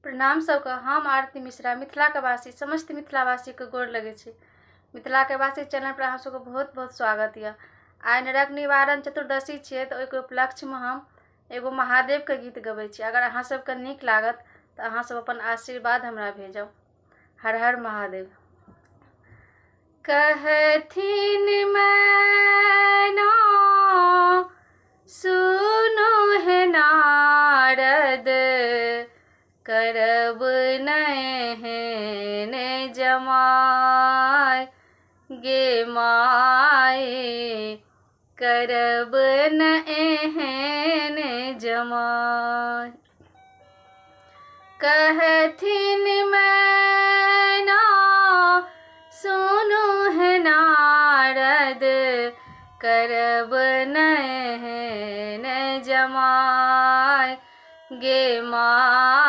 प्रणाम सबके, हम आरती मिश्रा मिथिलाके वासी, समस्त मिथिलावासीके गोर लगै छी। मिथिलाके वासी चैनल पर अहाँ सबके बहुत बहुत स्वागत यऽ। आइ नरक निवारण चतुर्दशी छियै, तऽ ओहिके उपलक्ष्यमे हम एगो महादेवके गीत गबै छी। अगर अहाँ सबके नीक लागत तऽ अहाँ सब अपन आशीर्वाद हमरा भेजब। हर हर महादेव। कहथिन मैना सुनो हे नारद, करब नैहन जमाय गे माय, करब न एहन जमाय। कहथिन मैना सुनो हे नारद, करब नैहन जमाय गे माय।